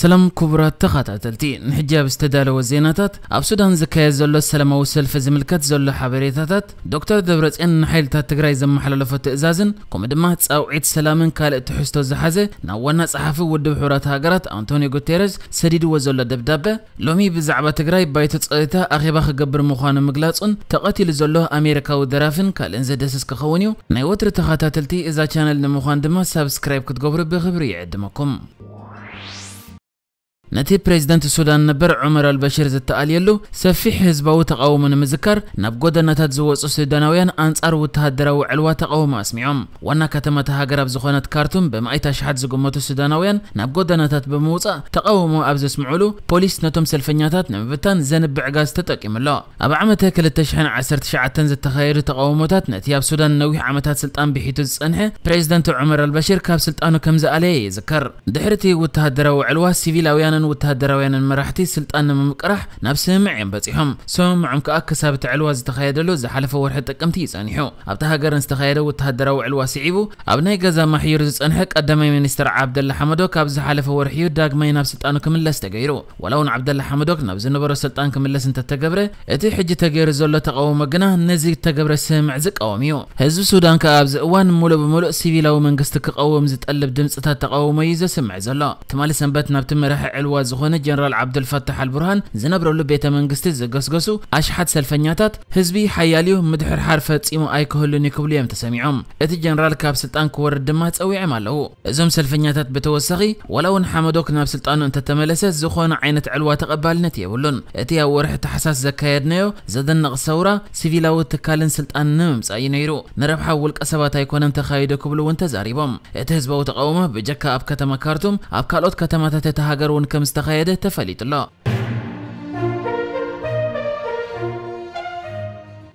ሰላም ክቡራት ተኸታተልቲ፣ ንሕጂ ኣብ ዝተዳለወ ዜናታት፣ ኣብ ሱዳን ዝካየድ ዘሎ ሰላማዊ ሰልፊ ዝምልከት ዘሎ ሓበሬታታት፣ ዶክተር ደብረጽዮን ንሓይልታት ትግራይ ዘመሓላለፎ ትእዛዝን፣ ከምኡ ድማ ጻውዒት ሰላምን ካልእ ትሕዝቶ ዝሓዘ ናብ ዋና ጸሓፊ ውድብ ሕቡራት ሃገራት ኣንቶኒዮ ጉቴረዝ ሰዲድዎ ዘሎ ደብዳበ፣ ሎሚ ብዛዕባ ትግራይ ባይቶ ጸጥታ ኣኼባ ክገብር ምዃኑ ምግላጹን፣ ተቐቲሉ ዘሎ ኣሜሪካዊ ደራፍን ካልእን ዘደስስ ክኸውን እዩ። ናይ ወትሪ ተኸታተልቲ እዛ ቻነል ንምዃን ድማ ሳብስክራይብ ክትገብሩ ብኽብሪ ይዕድመኩም። ነቲ ፕሬዝደንት ሱዳን ነበር ዑመር ኣልበሽር ዝተኣልየሉ ሰፊሕ ህዝባዊ ተቓውሞ ንምዝካር፣ ናብ ጎደናታት ዝወጹ ሱዳናውያን ኣንጻር ወተሃደራዊ ዕልዋ ተቓውሞ ኣስሚዖም። ዋና ከተማ እታ ሃገር ኣብ ዝኾነት ካርቱም፣ ብመኣይት ኣሽሓት ዝግመቱ ሱዳናውያን ናብ ጎደናታት ብምውጻእ ተቓውሞ ኣብ ዘስምዑሉ፣ ፖሊስ ነቶም ሰልፈኛታት ንምብታን ዘንብዕ ጋዝ ተጠቂሙ ኣሎ። ኣብ ዓመተ ክልተ ሽሕን ዓሰርተ ትሽዓተን ዝተኻየዱ ተቓውሞታት፣ ነቲ ኣብ ሱዳን ነዊሕ ዓመታት ስልጣን ብሒቱ ዝጸንሐ ፕሬዝደንት ዑመር ኣልበሽር ካብ ስልጣኑ ከም ዝኣለየ ይዝከር። ድሕሪ እቲ ወተሃደራዊ ዕልዋ፣ ሲቪላውያንን ወተሃደራውያንን መራሕቲ ስልጣን ንምምቅራሕ ናብ ስምምዕ እዮም በጺሖም። ስምምዖም ከኣ ክሳብ እቲ ዕልዋ ዝተኻየደሉ ዝሓለፈ ወርሒ ጥቅምቲ እዩ ጸኒሑ። ኣብታ ሃገር ንዝተኻየደ ወተሃደራዊ ዕልዋ ስዒቡ፣ ኣብ ናይ ገዛ ማሕዩር ዝጸንሐ ቀዳማይ ሚኒስትር ዓብደላ ሓመዶክ ኣብ ዝሓለፈ ወርሒ እዩ ዳግማይ ናብ ስልጣኑ ክምለስ ተገይሩ። ዋላ እውን ዓብደላ ሓመዶክ ናብ ዝነበሮ ስልጣን ክምለስ እንተተገብረ፣ እቲ ሕጂ ተገይሩ ዘሎ ተቓውሞ ግና ነዚ እተገብረ ስምምዕ ዝቃወም እዩ። ህዝቢ ሱዳን ከኣ ኣብዚ እዋን ምሉእ ብምሉእ ሲቪላዊ መንግስቲ ክቐውም ዝጠልብ ድምጽታት ተቓውሞ እዩ ዘስምዕ ዘሎ። ትማሊ ሰንበት ናብቲ መራሒ ዕልዋ ዝኾነ ጀነራል ዓብደልፋታሕ ኣልቡርሃን ዝነብረሉ ቤተ መንግስቲ ዝገስገሱ ኣሽሓት ሰልፈኛታት፣ ህዝቢ ሓያል እዩ፣ ምድሕርሓር ፈጺሙ ኣይክህሉን እዩ ክብሉ እዮም ተሰሚዖም። እቲ ጀነራል ካብ ስልጣን ክወርድ ድማ ጸዊዖም ኣለዉ። እዞም ሰልፈኛታት ብተወሳኺ፣ ዋላ እውን ሓመዶክ ናብ ስልጣኑ እንተተመለሰ፣ ዝኾነ ዓይነት ዕልዋ ተቐባልነት የብሉን። እቲ ኣብ ወርሒ ታሕሳስ ዘካየድናዮ ዘደንቕ ሰውራ፣ ሲቪላዊ ትካልን ስልጣንን ንምምጻእ እዩ ነይሩ። ንረብሓ ውልቀ ሰባት ኣይኮነን ተኻይዱ ክብሉ እውን ተዛሪቦም። እቲ ህዝባዊ ተቓውሞ ብጀካ ኣብ ከተማ ካርቱም፣ ኣብ ካልኦት ከተማታት እታ ሃገር እውን ከም ዝተኻየደ ተፈሊጡ ኣሎ።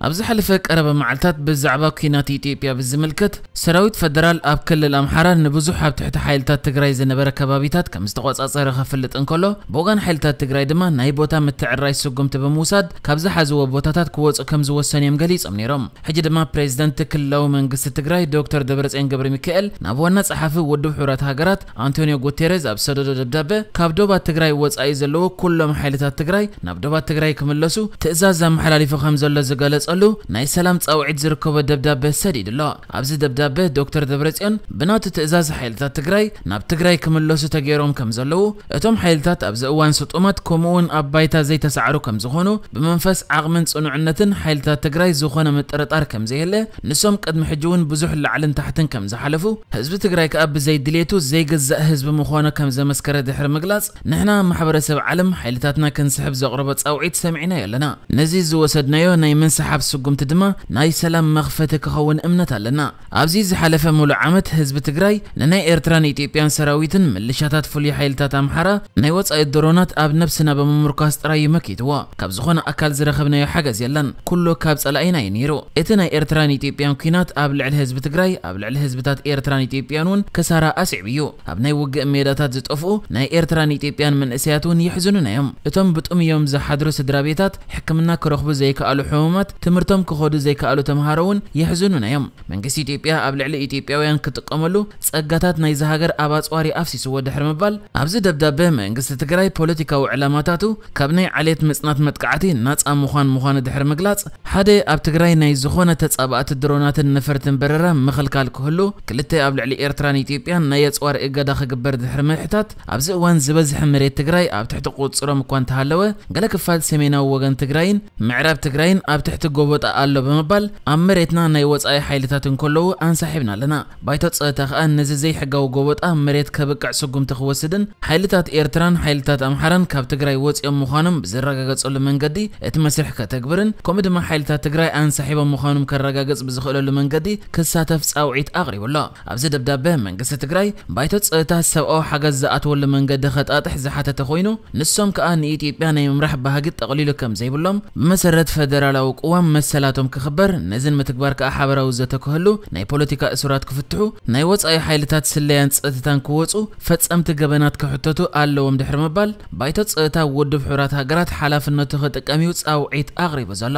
ኣብ ዝሓለፈ ቀረባ መዓልታት ብዛዕባ ኲናት ኢትዮጵያ ብዝምልከት፣ ሰራዊት ፈደራል ኣብ ክልል ኣምሓራ ንብዙሕ ኣብ ትሕቲ ሓይልታት ትግራይ ዝነበረ ከባቢታት ከም ዝተቖጻጸረ ከፍልጥ እንከሎ፣ ብወገን ሓይልታት ትግራይ ድማ ናይ ቦታ ምትዕርራይ ስጉምቲ ብምውሳድ ካብ ዝሓዝዎ ቦታታት ክወጹ ከም ዝወሰኑ እዮም ገሊጾም ነይሮም። ሕጂ ድማ ፕሬዝደንት ክልላዊ መንግስቲ ትግራይ ዶክተር ደብረጽዮን ገብረ ሚካኤል ናብ ዋና ጸሓፊ ውድብ ሕቡራት ሃገራት ኣንቶኒዮ ጉቴሬዝ ኣብ ዝሰደዶ ደብዳበ፣ ካብ ዶባት ትግራይ ወጻኢ ዘለዉ ኩሎም ሓይልታት ትግራይ ናብ ዶባት ትግራይ ክምለሱ ትእዛዝ ኣመሓላሊፉ ከም ዘሎ ዝገለጸሉ ናይ ሰላም ጻውዒት ዝርከቦ ደብዳበ ሰዲዱ ኣሎ። ኣብዚ ደብዳበ ዶክተር ደብረጽዮን ብናቱ ትእዛዝ ሓይልታት ትግራይ ናብ ትግራይ ክምለሱ ተገይሮም ከም ዘለዉ፣ እቶም ሓይልታት ኣብዚ እዋን ስጡማት ከምኡ እውን ኣብ ባይታ ዘይተሳዕሩ ከም ዝኾኑ፣ ብመንፈስ ዓቕምን ጽኑዕነትን ሓይልታት ትግራይ ዝኾነ ምጥርጣር ከም ዘየለ፣ ንሶም ቅድሚ ሕጂ እውን ብዙሕ ላዕልን ታሕትን ከም ዝሓለፉ፣ ህዝቢ ትግራይ ከኣ ብዘይ ድሌቱ ዘይግዛእ ህዝቢ ምዃኑ ከም ዘመስከረ ድሕሪ ምግላጽ፣ ንሕና ማሕበረሰብ ዓለም ሓይልታትና ክንስሕብ ዘቕረቦ ጻውዒት ሰሚዕናዮ ኣለና። ነዚ ዝወሰድናዮ ናይ ምንስሓብ ስጉምቲ ድማ ናይ ሰላም መኽፈቲ ክኸውን እምነት ኣለና። ኣብዚ ዝሓለፈ ሙሉእ ዓመት ህዝቢ ትግራይ ንናይ ኤርትራን ኢትዮጵያን ሰራዊትን ምልሻታት ፍሉይ ሓይልታት ኣምሓራ ናይ ወጻኢ ድሮናት ኣብ ነብስና ብምምርኳስ ጥራይ እዩ መኪትዎ። ካብ ዝኾነ ኣካል ዝረኸብናዮ ሓገዝ የለን። ኩሉ ካብ ጸላኢና እዩ ነይሩ። እቲ ናይ ኤርትራን ኢትዮጵያን ኲናት ኣብ ልዕሊ ህዝቢ ትግራይ፣ ኣብ ልዕሊ ህዝብታት ኤርትራን ኢትዮጵያን እውን ክሳራ ኣስዒቡ እዩ። ኣብ ናይ ውግእ ሜዳታት ዝጠፍኡ ናይ ኤርትራን ኢትዮጵያን መንእሰያት እውን የሕዝኑና እዮም። እቶም ብጥሙዮም ዝሓድሩ ስድራ ቤታት፣ ሕክምና ክረኽቡ ዘይከኣሉ ሕሙማት፣ ትምህርቶም ክኸዱ ዘይከኣሉ ተምሃሮ እውን የሕዝኑና እዮም። መንግስቲ ኢትዮጵያ ኣብ ልዕሊ ኢትዮጵያውያን ክጥቀመሉ ጸጋታት ናይዚ ሃገር ኣብ ኣጽዋር ኣፍሲስዎ ድሕሪ ምባል፣ ኣብዚ ደብዳበ መንግስቲ ትግራይ ፖለቲካዊ ዕላማታቱ ካብ ናይ ዓሌት ምጽናት መጥቃዕቲ ናጻ ምዃን ምዃኑ ድሕሪ ምግላጽ፣ ሓደ ኣብ ትግራይ ናይ ዝኾነ ተጻባእቲ ድሮናትን ነፈርትን በረራ ምኽልካል ክህሉ፣ ክልተ ኣብ ልዕሊ ኤርትራን ኢትዮጵያን ናይ ኣጽዋር እገዳ ክግበር ድሕሪ ምሕታት፣ ኣብዚ እዋን ዝበዝሐ መሬት ትግራይ ኣብ ትሕቲ ቁጽሮም እኳ እንተሃለወ፣ ገለ ክፋል ሰሜናዊ ወገን ትግራይን ምዕራብ ትግራይን ኣብ ትሕቲ ጎቦጣ ኣሎ ብምባል፣ ኣብ መሬትና ናይ ወጻኢ ሓይልታት እንከለዉ ኣንሳሒብና ኣለና። ባይቶ ጸጥታ ከኣ ነዚ ዘይሕጋዊ ጎቦጣ መሬት ከብቅዕ ስጉምቲ ክወስድን ሓይልታት ኤርትራን ሓይልታት ኣምሓራን ካብ ትግራይ ወጺኦም ምዃኖም ብዝረጋገጸሉ መንገዲ እቲ መስርሕ ከተግብርን፣ ከምኡ ድማ ሓይልታት ትግራይ ኣንሳሒቦም ምዃኖም ከረጋግጽ ብዝኽእለሉ መንገዲ ክሳተፍ ጻውዒት ኣቕሪቡ ኣሎ። ኣብዚ ደብዳበ መንግስቲ ትግራይ ባይቶ ጸጥታ ሰብኣዊ ሓገዝ ዝኣትወሉ መንገዲ ከጣጥሕ ዝሓተተ ኮይኑ፣ ንሶም ከኣ ንኢትዮጵያ ናይ ምምራሕ ባህጊ ጠቕሊሉ ከም ዘይብሎም፣ ብመሰረት ፈደራላዊ ቅዋም መሰላቶም ክኽበር፣ ነዚ ንምትግባር ከኣ ሓበራዊ ዘተ ክህሉ፣ ናይ ፖለቲካ እሱራት ክፍትሑ፣ ናይ ወጻኢ ሓይልታት ስለያን ጸጥታን ክወጹ፣ ፈጸምቲ ገበናት ክሕተቱ ኣለዎም ድሕሪ ምባል፣ ባይቶ ጸጥታ ውድብ ሕቡራት ሃገራት ሓላፍነቱ ክጥቀም እዩ ጻውዒት ኣቕሪቡ ዘሎ።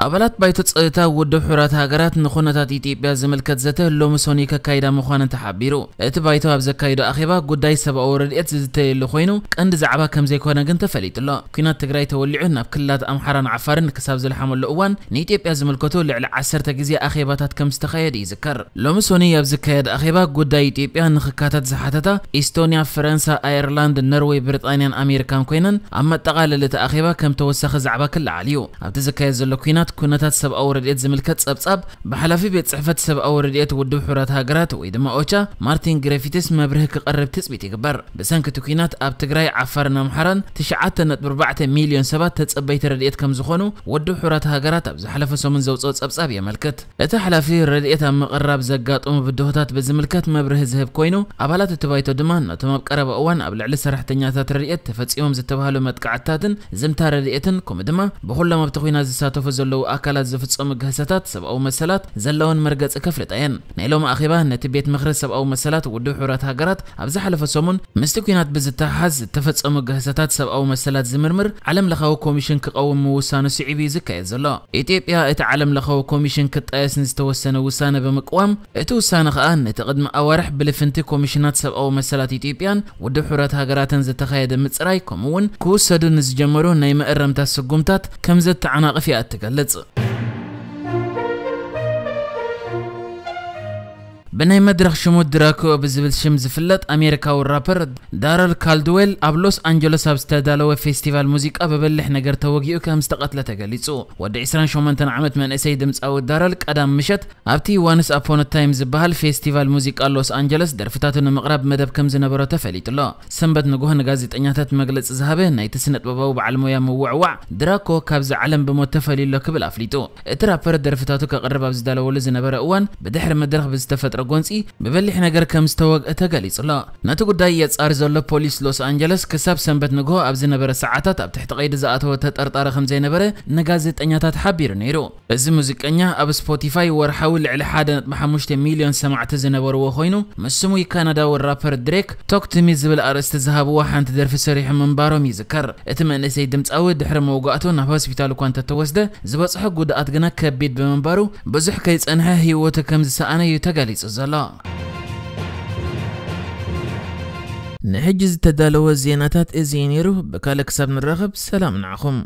ኣባላት ባይቶ ጸጥታ ውድብ ሕቡራት ሃገራት ንኹነታት ኢትዮጵያ ዝምልከት ዘተ ሎሚ ሰኑይ ከካይዳ ምዃነን ተሓቢሩ። እቲ ባይቶ ኣብ ዘካይዶ ኣኼባ ጉዳይ ሰብኣዊ ረድኤት ዝዝተየሉ ኮይኑ፣ ቀንዲ ዛዕባ ከም ዘይኮነ ግን ተፈሊጡ ኣሎ። ኲናት ትግራይ ተወሊዑ ናብ ክልላት ኣምሓራን ዓፋርን ክሳብ ዝለሓመሉ እዋን፣ ንኢትዮጵያ ዝምልከቱ ልዕሊ ዓሰርተ ግዜ ኣኼባታት ከም ዝተኻየደ ይዝከር። ሎሚ ሰኑይ ኣብ ዝካየድ ኣኼባ ጉዳይ ኢትዮጵያ ንኽካታት ዝሓተታ ኢስቶንያ፣ ፈረንሳ፣ ኣየርላንድ፣ ኖርዌይ፣ ብሪጣንያን ኣሜሪካን ኮይነን፣ ኣብ መጠቓለሊ እቲ ኣኼባ ከም ተወሳኺ ዛዕባ ክለዓል እዩ። ኣብቲ ዝካየድ ዘሎ ኲናት ኩነታት ሰብኣዊ ረድኤት ዝምልከት ጸብጻብ ብሓላፊ ቤት ጽሕፈት ሰብኣዊ ረድኤት ውድብ ሕቡራት ሃገራት ወይ ድማ ኦቻ ማርቲን ግሪፊትስ መብርሂ ክቐርብ ትጽቢት ይግበር። ብሰንኪ እቲ ኲናት ኣብ ትግራይ፣ ዓፋርን ኣምሓራን ትሽዓተ ነጥቢ ኣርባዕተ ሚልዮን ሰባት ተጸበይቲ ረድኤት ከም ዝኾኑ ውድብ ሕቡራት ሃገራት ኣብ ዝሓለፈ ሰሙን ዘውጽኦ ጸብጻብ የመልክት። እቲ ሓላፊ ረድኤት ኣብ ምቕራብ ዘጋጠሙ ብድሆታት ብዝምልከት መብርሂ ዝህብ ኮይኑ፣ ኣባላት እቲ ባይቶ ድማ ነቶም ኣብ ቀረባ እዋን ኣብ ልዕሊ ሰራሕተኛታት ረድኤት ተፈጺሞም ዝተባህሉ መጥቃዕትታትን ዝምታ ረድኤትን ከምኡ ድማ ብኹሎም ኣብቲ ኲናት ዝሳተፉ ዘለዉ ኣካላት ዝፍጸሙ ግህሰታት ሰብኣዊ መሰላት ዘለወን መርገጺ ከፍልጣ እየን። ናይ ሎሚ ኣኼባ ነቲ ቤት ምኽሪ ሰብኣዊ መሰላት ውድብ ሕቡራት ሃገራት ኣብ ዝሓለፈ ሰሙን ምስቲ ኲናት ብዝተሓሓዝ ዝተፈጸሙ ግህሰታት ሰብኣዊ መሰላት ዝምርምር ዓለም ለኻዊ ኮሚሽን ክቐውም ምውሳኑ ስዒቡ እዩ ዝካየድ ዘሎ። ኢትዮጵያ እቲ ዓለም ለኻዊ ኮሚሽን ክጣየስ ንዝተወሰነ ውሳነ ብምቅዋም፣ እቲ ውሳነ ከኣ ነቲ ቅድሚ ኣዋርሕ ብልፍንቲ ኮሚሽናት ሰብኣዊ መሰላት ኢትዮጵያን ውድብ ሕቡራት ሃገራትን ዝተኻየደ ምጽራይ ከምኡ እውን ክውሰዱ ንዝጀመሩ ናይ መእረምታ ስጉምታት ከም ዘተዓናቕፍ እያ እትገልጽ። ብናይ መድረኽ ሽሙ ድራኮ ብዝብል ሽም ዝፍለጥ ኣሜሪካዊ ራፐር ዳረል ካልድዌል ኣብ ሎስ ኣንጀለስ ኣብ ዝተዳለወ ፌስቲቫል ሙዚቃ ብበሊሕ ነገር ተወጊኡ ከም ዝተቐትለ ተገሊጹ። ወዲ ዕስራን ሸሞንተን ዓመት መንእሰይ ድምጻዊ ዳረል ቀዳም ምሸት ኣብቲ ዋንስ ኣፖን ታይም ዝበሃል ፌስቲቫል ሙዚቃ ሎስ ኣንጀለስ ደርፍታቱ ንምቕራብ መደብ ከም ዝነበሮ ተፈሊጡ ኣሎ። ሰንበት ንግሆ ንጋዜጠኛታት መግለጺ ዝሃበ ናይቲ ስነ ጥበባዊ በዓል ሞያ ምውዕዋዕ ድራኮ ካብዚ ዓለም ብሞት ተፈልዩ ኣሎ ክብል ኣፍሊጡ። እቲ ራፐር ደርፍታቱ ከቕርብ ኣብ ዝዳለወሉ ዝነበረ እዋን ብድሕሪ መድረኽ ብዝተፈጥረ ጎንጺ ብበሊሕ ነገር ከም ዝተወግአ ተገሊጹ ኣሎ። ነቲ ጉዳይ የጻር ዘሎ ፖሊስ ሎስ ኣንጀለስ ክሳብ ሰንበት ንግሆ ኣብ ዝነበረ ሰዓታት ኣብ ትሕቲ ቀይዲ ዝኣተወ ተጠርጣሪ ከም ዘይነበረ ንጋዜጠኛታት ሓቢሩ ነይሩ። እዚ ሙዚቀኛ ኣብ ስፖቲፋይ ወርሓዊ ልዕሊ ሓደ ነጥቢ ሓሙሽተ ሚልዮን ሰማዕቲ ዝነበርዎ ኮይኑ፣ ምስ ስሙይ ካናዳዊ ራፐር ድሬክ ቶክ ቱ ሚ ዝብል ኣርእስቲ ዝሃብዎ ሓንቲ ደርፊ ሰሪሑ ምንባሮም ይዝከር። እቲ መንእሰይ ድምጻዊ ድሕሪ መውጋእቱ ናብ ሆስፒታል እኳ እንተተወስደ፣ ዝበጽሖ ጉድኣት ግና ከቢድ ብምንባሩ፣ ብዙሕ ከይጸንሐ ህይወቱ ከም ዝሰኣነ እዩ ተገሊጹ ዘሎ። ንሕጂ ዝተዳለወ ዜናታት እዚ እዩ ነይሩ። ብካልእ ክሳብ ንራኸብ ሰላም ንዓኹም።